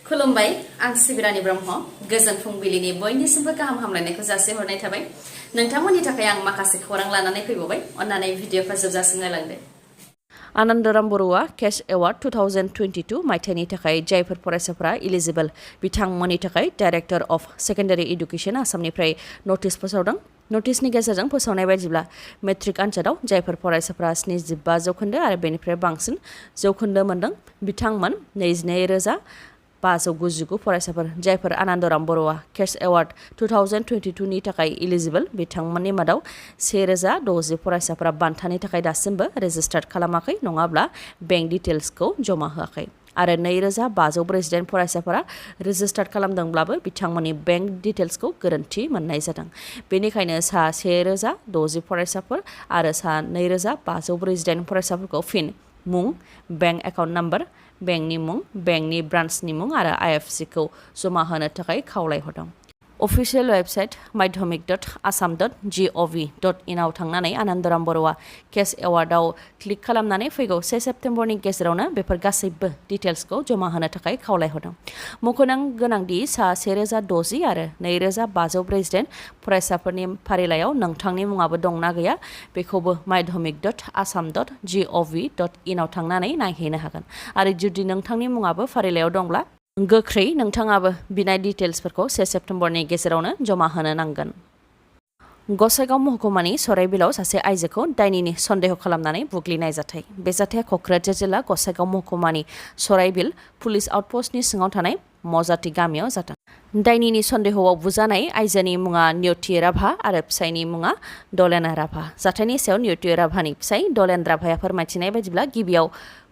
खुलुमबाय आं सिबिरानि ब्रह्म गोजोन फुंबिलिनि बयनिसिमबो गाहाम हामलायनायखौ जासिहरनाय थाबाय नोंथांमोननि थाखाय आं माखासे खौरां लानानै फैबावबाय अन्नानै भिडिअखौ जोबजासिम नायलांदो आनन्दराम बरुआ केश एवार्ड 2022 मायथाइनि थाखाय जायफोर फरायसाफोरा इलिजिबल बिथांमोननि थाखाय डाइरेक्टर अफ सेकेन्डारि एडुकेशन आसामनिफ्राय नटिस फोसावदों नटिसनि गेजेरजों फोसावनाय बायदिब्ला मेट्रिक आनजादाव जायफोर फरायसाफोरा 75 जौखोन्दो आरो बेनिफ्राय बांसिन जौखोन्दो मोनदों बिथांमोन 22,599 फरायसाफोर जायफोर आनन्दराम बरुआ केश एवार्ड 2022 नि थाखाय इलिजिबल बिथांमोननि मादाव 1,060 फरायसाफोरा बान्थानि थाखाय दासिमबो रेजिस्टार्ड खालामाखै नङाब्ला बेंक डिटेल्सखौ जमा होआखै आरो 2,548 फरायसाफोरा रेजिस्टार्ड खालामदोंब्लाबो बिथांमोननि बेंक डिटेल्सखौ गोरोन्थि मोननाय जादों बेनिखायनो सा 1,060 फरायसाफोर आरो सा 2,548 फरायसाफोरखौ फिन मुं बेंक एकाउन्ट नाम्बार बेंकनि मुं बेंकनि ब्रान्चनि मुं आरो आईएफएससी खौ जमा होनो थाखाय खावलायहरदों अफिसियेल वेबसाइट माध्यमिक.assam.gov.in आव थांनानै आनन्दराम बरुआ केश एवार्डआव क्लिक खालामनानै फैगौ 1 सेप्तेम्बरनि गेजेरावनो बेफोर गासैबो डिटेल्सखौ जमा होनो थाखाय खावलायहरदों मख'नो गोनांदि सा 1,060 आरो 2,548 फरायसाफोरनि फारिलाइयाव नोंथांनि मुङाबो दंना गैया बेखौबो माध्यमिक.assam.gov.in आव थांनानै नायहैनो हागोन आरो जुदि नोंथांनि मुङाबो फारिलाइयाव दंब्ला गोख्रै नोंथाङाबो बिनाय डिटेल्सफोरखौ 1 सेप्तेम्बरनि गेजेरावनो जमा होनो नांगोन गसाइगाव महकुमानि सराइबिलाव सासे आइजोखौ दायनिनि सन्देह खालामनानै बुग्लिनाय जाथाय बे जाथाया क'क्राझार जिल्ला गसाइगाव महकुमानि सराइबिल पुलिस आउटपस्टनि सिङाव थानाय मजाति गामियाव जादों दायनिनि सन्देहआव बुजानाय आइजोनि मुङा नियति राभा आरो फिसायनि मुङा दलेन राभा जाथायनि सायाव नियति राभानि फिसाय दलेन राभाया फोरमायथिनाय बायदिब्ला गिबियाव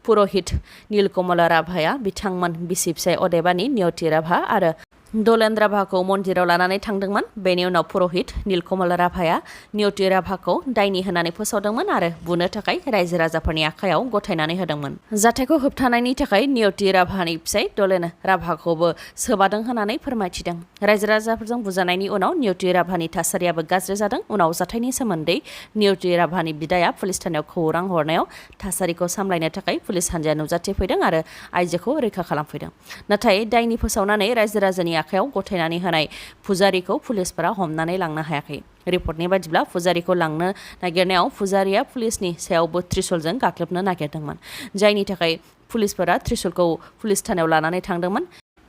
पुरहित नीलकमल राभाया बिथांमोन बिसि फिसाय अदेबानि नियति राभा आरो दलेन राभाखौ मन्दिराव लानानै थांदोंमोन बेनि उनाव पुरहित नीलकमल राभाया नियति राभाखौ दायनि होनानै फोसावदोंमोन आरो बुनो थाखाय रायजो राजाफोरनि आखायाव गथायनानै होदोंमन जाथायखौ होबथानायनि थाखाय नियति राभानि फिसाय दलेन राभाखौबो सोबादों होननानै फोरमायथिदों रायजो राजाफोरजों बुजानायनि उनाव नियति राभानि थासारियाबो गाज्रि जादों उनाव जाथायनि सोमोन्दै नियति राभानि बिदाया पुलिस थानायाव खौरां हरनायाव थासारिखौ सामलायनो थाखाय पुलिस हान्जाया नुजाथिफैदों आरो आइजोखौ रैखा खालामफैदों नाथाय दायनि फोसावनानै रायजो राजानि आखायाव गथायनानै होनाय पुजारीखौ पुलिसफोरा हमनानै लांनो हायाखै रिपर्टनि बायदिब्ला पुजारीखौ लांनो नागिरनायाव पुजारीया पुलिसनि सायावबो त्रिशूलजों गाग्लोबनो नागिरदोंमोन जायनि थाखाय पुलिसफोरा त्रिशूलखौ पुलिस थानायाव लानानै थांदोंमोन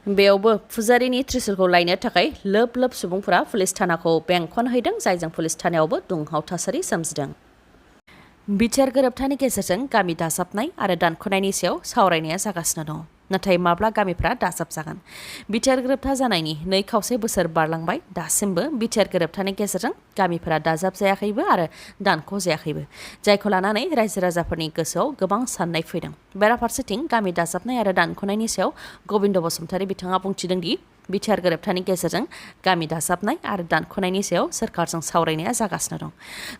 बेयावबो पुजारीनि त्रिशूलखौ लायनो थाखाय लोब लोब सुबुंफोरा पुलिस थानाखौ बेंखनहैदों जायजों पुलिस थानायावबो दुंहाव थासारि सोमजिदों बिटिआर गोरोबथानि गेजेरजों गामि दाजाबनाय आरो दानख'नायनि सायाव सावरायनाया जागासिनो दं नाथाय माब्ला गामिफ्रा दाजाबजागोन बिटिआर गोरोबथा जानायनि 2.5 बोसोर बारलांबाय दासिमबो बिटिआर गोरोबथानि गेजेरजों गामिफोरा दाजाबजायाखैबो आरो दानख'जायाखैबो जायखौ लानानै रायजो राजाफोरनि गोसोआव गोबां साननाय फैदों बेराफारसेथिं गामि दाजाबनाय आरो दानख'नायनि सायाव गबिन्द बसुमतारी बिथाङा बुंथिदों दि बिटिआर गोरोबथानि गेजेरजों गामि दाजाबनाय आरो दानख'नायनि सायाव सोरखारजों सावरायनाया जागासिनो दं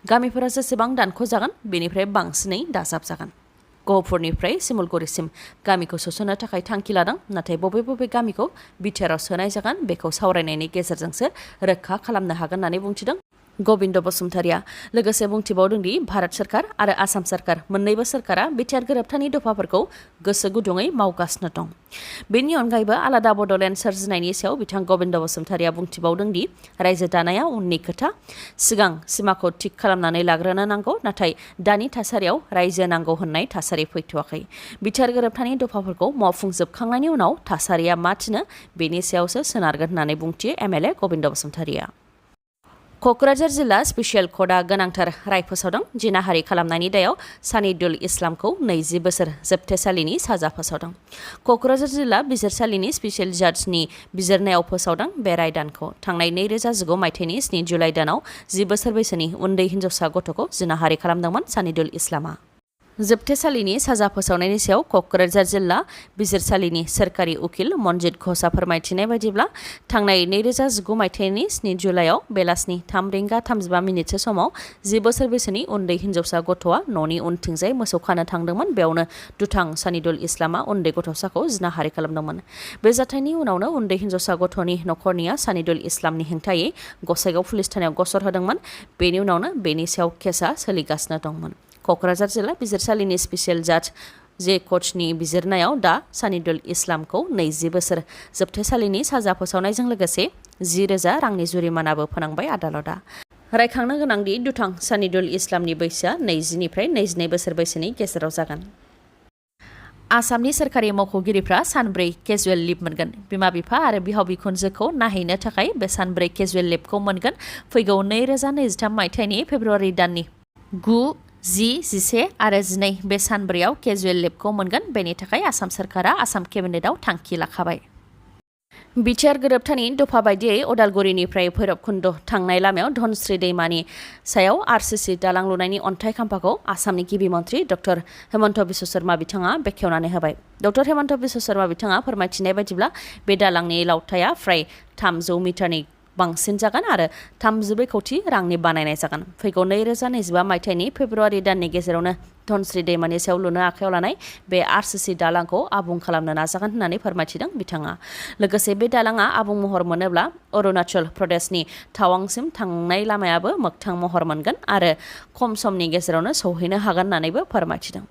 गामिफोरा जेसेबां दानख'जागोन बेनिफ्राय बांसिनै दाजाबजागोन गहपुरनिफ्राय सिमुलगुरिसिम गामिखौ सोस'नो थाखाय थांखि लादों नाथाय बबे गामिखौ बिटिआरआव सोनाय जागोन बेखौ सावरायनायनि गेजेरजोंसो रोखा खालामनो हागोन होननानै बुंथिदों गबिन्द बसुमतारीया लोगोसे बुंथिबावदों दि भारत सरकार आरो आसाम सरकार मोन्नैबो सरकारा बिटिआर गोरोबथानि दफाफोरखौ गोसो गुदुङै मावगासिनो दं बेनि अनगायैबो आलादा बड'लेण्ड सोरजिनायनि सायाव बिथां गबिन्द बसुमतारीया बुंथिबावदों दि रायजो दानाया उननि खोथा सिगां सिमाखौ थिग खालामनानै लाग्रोनो नांगौ नाथाय दानि थासारियाव रायजो नांगौ होननाय थासारि फैथ'वाखै बिटिआर गोरोबथानि दफाफोरखौ मावफुंजोबखांनायनि उनाव थासारिया मा थिनो बेनि सायावसो सोनारगोन होननानै बुंथियो एमएलए गबिन्द बसुमतारीया क'क्राझार जिल्ला स्पेसियेल कर्टआ गोनांथार राय फोसावदों जिनाहारि खालामनायनि दायाव सानिदुल इस्लामखौ 20 बोसोर जोबथेसालिनि साजा फोसावदों क'क्राझार जिल्ला बिजिरसालिनि स्पेसियेल जाजनि बिजिरनायाव फोसावदों बे रायदानखौ थांनाय 2019 मायथाइनि 7 जुलाइ दानाव 10 बोसोर बैसोनि उन्दै हिन्जावसा गथ'खौ जिनाहारि खालामदोंमोन सानिदुल इस्लामा जोबथेसालिनि साजा फोसावनायनि सायाव क'क्राझार जिल्ला बिजिरसालिनि सोरखारि उकिल मनजित घोषआ फोरमायथिनाय बायदिब्ला थांनाय 2019 मायथाइनि 7 जुलाइआव बेलासिनि 3:35 समाव 10 बोसोर बैसोनि उन्दै हिन्जावसा गथ'आ न'नि उनथिंजाय मोसौ खानो थांदोंमोन बेयावनो दुथां सानिदुल इस्लामा उन्दै गथ'साखौ जिनाहारि खालामदोंमोन बे जाथायनि उनावनो उन्दै हिन्जावसा गथ'नि न'खरनिया सानिदुल इस्लामनि हेंथायै गसाइगाव पुलिस थानायाव गसर होदोंमोन बेनि उनावनो बेनि सायाव केसआ सोलिगासिनो दंमोन क'क्राझार जिल्ला बिजिरसालिनि स्पेसियेल जाज जे क'चनि बिजिरनायाव दा सानिदुल इस्लामखौ 20 बोसोर जोबथेसालिनि साजा फोसावनायजों लोगोसे 10,000 रांनि जुरिमानाबो फोनांबाय आदालतआ। रायखांनो गोनांदि दुथां सानिदुल इस्लामनि बैसोआ 20निफ्राय 22 बोसोर बैसोनि गेजेराव जागोन। आसामनि सोरखारि मावख'गिरिफ्रा सानब्रै केजुवेल लिभ मोनगोन। बिमा-बिफा आरो बिहाव-बिखुनजोखौ नायहैनो थाखाय बे सानब्रै केजुवेल लिभखौ मोनगोन। फैगौ 2023 मायथाइनि फेब्रुवारि दाननि 9, 10, 11 आरो 12 बे सानब्रैयाव केजुवेल लिभखौ मोनगोन। बेनि थाखाय आसाम सोरखारा आसाम केबिनेटआव थांखि लाखाबाय। बिटिआर गोरोबथानि दफा बायदियै अदालगुरिनिफ्राय भैरबकुन्द थांनाय लामायाव धनस्री दैमानि सायाव आरसिसि दालां लुनायनि अन्थाइ खाम्फाखौ आसामनि गिबि मन्थ्रि डक्टर हेमन्त बिश्व शर्मा बिथाङा बेखेवनानै होबाय। डक्टर हेमन्त बिश्व शर्मा बिथाङा फोरमायथिनाय बायदिब्ला बे दालांनि लावथाइया फ्राय 300 मिटारनि बांसिन जागोन आरो 34 कौटि रांनि बानायनाय जागोन। फैगौ 2025 मायथाइनि फेब्रुवारि दाननि गेजेरावनो धनस्री दैमानि सायाव लुनो आखायाव लानाय बे आरसिसि दालांखौ आबुं खालामनो नाजागोन होननानै फोरमायथिदों बिथाङा। लोगोसे बे दालाङा आबुं महर मोनोब्ला अरुणाचल प्रदेशनि टावांसिम थांनाय लामायाबो मोगथां महर मोनगोन आरो खम समनि गेजेरावनो सौहैनो हागोन होननानैबो फोरमायथिदों।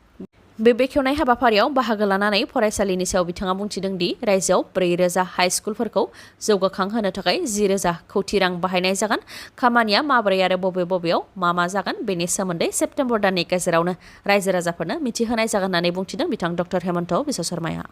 बे बेखेवनाय हाबाफारियाव बाहागो लानानै फरायसालिनि सायाव बिथाङा बुंथिदों दि रायजोआव 4,000 हाइ स्कुलफोरखौ जौगाखांहोनो थाखाय 10,000 कौटि रां बाहायनाय जागोन। खामानिया माबोरै आरो बबेयाव मा जागोन बेनि सोमोन्दै सेप्तेम्बर दाननि गेजेरावनो रायजो राजाफोरनो मिथिहोनाय जागोन होननानै बुंथिदों बिथां डक्टर हेमन्त बिश्व शर्माया।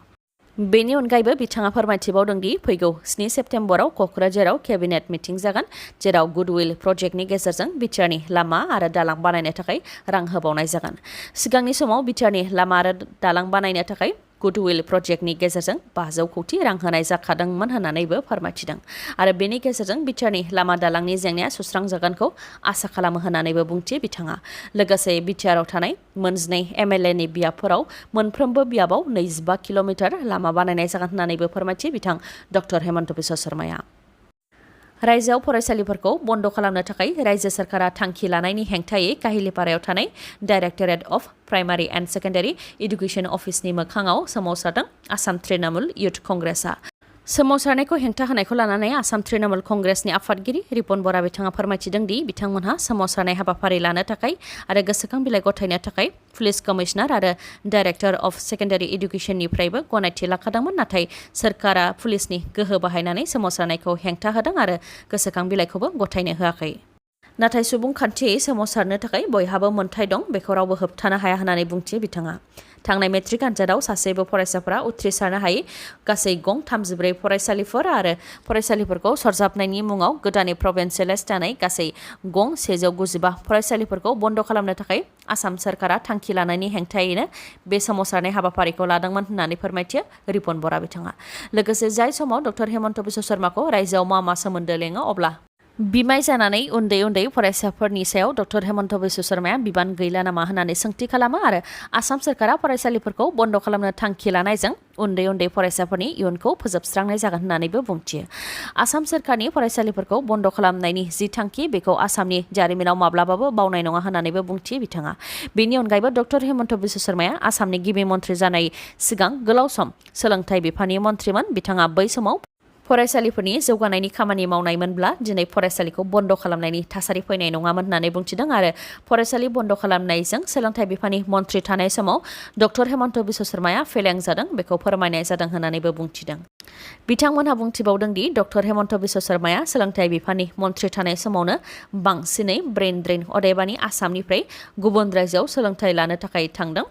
बेनि अनगायैबो बिथाङा फोरमायथिबावदों दि फैगौ 7 सेप्तेम्बराव क'क्राझाराव केबिनेट मिटिं जागोन, जेराव गुडविल प्रजेक्टनि गेजेरजों बिटिआरनि लामा आरो दालां बानायनो थाखाय रां होबावनाय जागोन। सिगांनि समाव बिटिआरनि लामा आरो दालां बानायनो थाखाय गुडविल प्रजेक्टनि गेजेरजों 500 कौटि रां होनाय जाखादोंमोन होननानैबो फोरमायथिदों आरो बेनि गेजेरजों बिटिआरनि लामा दालांनि जेंनाया सुस्रांजागोनखौ आसा खालामो होननानैबो बुंथियो बिथाङा। लोगोसे बिटिआरआव थानाय मोनजिनै एमएलएनि बियाबफोराव मोनफ्रोमबो बियाबाव 25 किल'मिटार लामा बानायनाय जागोन होननानैबो फोरमायथियो बिथां डक्टर हेमन्त बिश्व शर्माया। रायजोआव फरायसालिफोरखौ बन्द खालामनो थाखाय रायजो सोरखारा थांखि लानायनि हेंथायै काहिलिपारायाव थानाय directorate of primary and secondary education अफिसनि मोखाङाव सोमावसारदों आसाम तृणमूल युथ कंग्रेसआ। सोमावसारनायखौ हेंथा होनायखौ लानानै आसाम तृणमूल कंग्रेसनि आफादगिरि रिपन बरा बिथाङा फोरमायथिदों दि बिथांमोनहा सोमावसारनाय हाबाफारि लानो थाखाय आरो गोसोखां बिलाइ गथायनो थाखाय पुलिस कमिशनार आरो डाइरेक्टर अफ सेकेन्डारि इडुकेसननिफ्रायबो गनायथि लाखादोंमोन, नाथाय सोरखारा पुलिसनि गोहो बाहायनानै सोमावसारनायखौ हेंथा होदों आरो गोसोखां बिलाइखौबो गथायनो होआखै। नाथाय सुबुंखान्थियै सोमावसारनो थाखाय बयहाबो मोन्थाय दं, बेखौ रावबो होबथानो हाया होननानै बुंथियो बिथाङा। थांनाय मेट्रिक आनजादाव सासेबो फरायसाफोरा उथ्रिसारनो हायै गासै गं 34 फरायसालिफोर आरो फरायसालिफोरखौ सरजाबनायनि मुङाव गोदानै प्रभिन्सियेलाइज जानाय गासै गं 195 फरायसालिफोरखौ बन्द खालामनो थाखाय आसाम सोरखारा थांखि लानायनि हेंथायैनो बे सोमावसारनाय हाबाफारिखौ लादोंमोन होननानै फोरमायथियो रिपन बरा बिथाङा। लोगोसे जाय समाव डक्टर हेमन्त बिश्व शर्माखौ रायजोआव मा सोमोन्दो लेङो अब्ला बिमाय जानानै उन्दै फरायसाफोरनि सायाव डक्टर हेमन्त बिश्व शर्माया बिबान गैला नामा होननानै सोंथि खालामो आरो आसाम सोरखारा फरायसालिफोरखौ बन्द खालामनो थांखि लानायजों उन्दै फरायसाफोरनि इयुनखौ फोजोबस्रांनाय जागोन होननानैबो बुंथियो। आसाम सोरखारनि फरायसालिफोरखौ बन्द खालामनायनि जि थांखि बेखौ आसामनि जारिमिनाव माब्लाबाबो बावनाय नङा होननानैबो बुंथियो बिथाङा। बेनि अनगायैबो डक्टर हेमन्त बिश्व शर्माया आसामनि गिबि मन्थ्रि जानाय सिगां गोलाव सम सोलोंथाइ बिफाननि मन्थ्रिमोन। बिथाङा बै समाव फरायसालिफोरनि जौगानायनि खामानि मावनायमोनब्ला दिनै फरायसालिखौ बन्द खालामनायनि थासारि फैनाय नङामोन होननानै बुंथिदों आरो फरायसालि बन्द खालामनायजों सोलोंथाइ बिफाननि मन्थ्रि थानाय समाव डक्टर हेमन्त बिश्व शर्माया फेलें जादों, बेखौ फोरमायनाय जादों होननानैबो बुंथिदों। बिथांमोनहा बुंथिबावदों दि डक्टर हेमन्त बिश्व शर्माया सोलोंथाइ बिफाननि मन्थ्रि थानाय समावनो बांसिनै ब्रेन ड्रेन अदेबानि आसामनिफ्राय गुबुन रायजोआव सोलोंथाइ लानो थाखाय थांदों।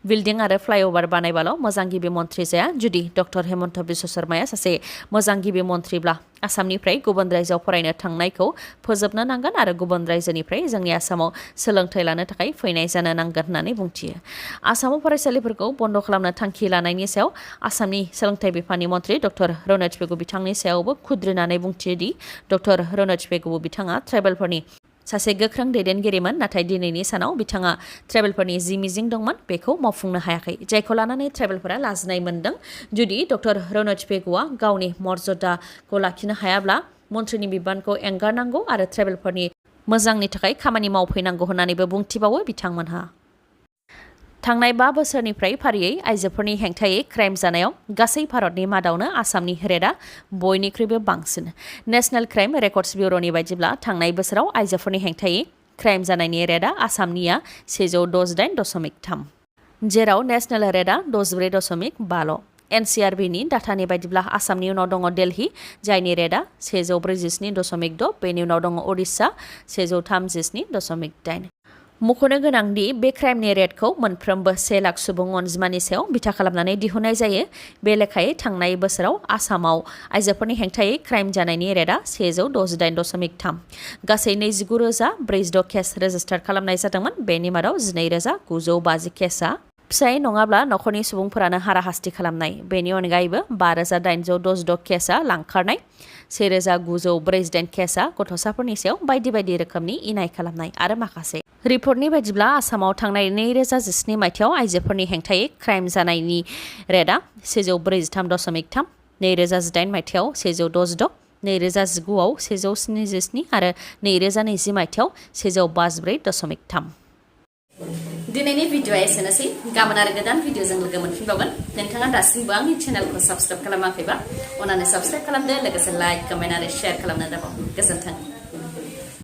बिल्डिं आरो फ्लाइअभार बानायबाल' मोजां गिबि मन्थ्रि जाया। जुदि डक्टर हेमन्त बिश्व शर्माया सासे मोजां गिबि मन्थ्रिब्ला आसामनिफ्राय गुबुन रायजोआव फरायनो थांनायखौ फोजोबनो नांगोन आरो गुबुन रायजोनिफ्राय जोंनि आसामाव सोलोंथाइ लानो थाखाय फैनाय जानो नांगोन होननानै बुंथियो। आसामाव फरायसालिफोरखौ बन्द खालामनो थांखि लानायनि सायाव आसामनि सोलोंथाइ बिफाननि मन्थ्रि डक्टर रनज पेगु बिथांनि सायावबो खुद्रिनानै बुंथियो दि डक्टर रनज पेगु बिथाङा ट्राइबेलफोरनि सासे गोख्रों दैदेनगिरिमोन, नाथाय दिनैनि सानाव बिथाङा ट्राइबेलफोरनि जि मिजिं दंमोन बेखौ मावफुंनो हायाखै, जायखौ लानानै ट्राइबेलफोरा लाजिनाय मोनदों। जुदि डक्टर रनज पेगुआ गावनि मर्यादाखौ लाखिनो हायाब्ला मन्थ्रिनि बिबानखौ एंगारनांगौ आरो ट्राइबेलफोरनि मोजांनि थाखाय खामानि मावफैनांगौ होननानैबो बुंथिबावो बिथांमोनहा। थांनाय 5 बोसोरनिफ्राय फारियै आइजोफोरनि हेंथायै क्राइम जानायाव गासै भारतनि मादावनो आसामनि रेटआ बयनिख्रुइबो बांसिन। नेशनेल क्राइम रेकर्डस ब्युर'नि बायदिब्ला थांनाय बोसोराव आइजोफोरनि हेंथायै क्राइम जानायनि रेटआ आसामनिया 168.3। जेराव नेशनेल रेटआ 64.5ल'। NCRBनि डाटानि बायदिब्ला आसामनि उनाव दङ दिल्ली जायनि रेटआ 147.6 बेनि उनाव दङ उड़िसा 137.8। मख'नो गोनांदि बे क्राइमनि रेटखौ मोनफ्रोमबो 1 लाख सुबुं अनजिमानि सायाव बिथा खालामनानै दिहुननाय जायो। बे लेखायै थांनाय बोसोराव आसामाव आइजोफोरनि हेंथायै क्राइम जानायनि रेटआ 168.3। गासै 29,406 केस रेजिस्टार खालामनाय जादोंमोन। बेनि मादाव 12,950 केसआ फिसाय नङाब्ला नखरनि सुबुंफोरानो हाराहास्ति खालामनाय। बेनि अनगायैबो 5,866 केसआ लांखारनाय, 1,948 केसआ गथ'साफोरनि सायाव बायदि बायदि रोखोमनि इनाय खालामनाय आरो माखासे। रिपर्टनि बायदिब्ला आसामाव थांनाय 2017 मायथाइयाव आइजोफोरनि हेंथायै क्राइम जानायनि रेटआ 143.3, 2018 मायथाइयाव 166, 2019आव 177 आरो 2020 मायथाइयाव 154.3। दिनैनि भिडिअ'आ एसेनोसै। गाबोन आरो गोदान भिडिअ'जों लोगो मोनफिनबावगोन। नोंथाङा दासिमबो आंनि चेनेलखौ साबस्क्राइब खालामाखैबा अन्नानै साबस्क्राइब खालामदो, लोगोसे लाइक, कमेन्ट आरो शेयार खालामनो दाबाव। गोजोन्थों।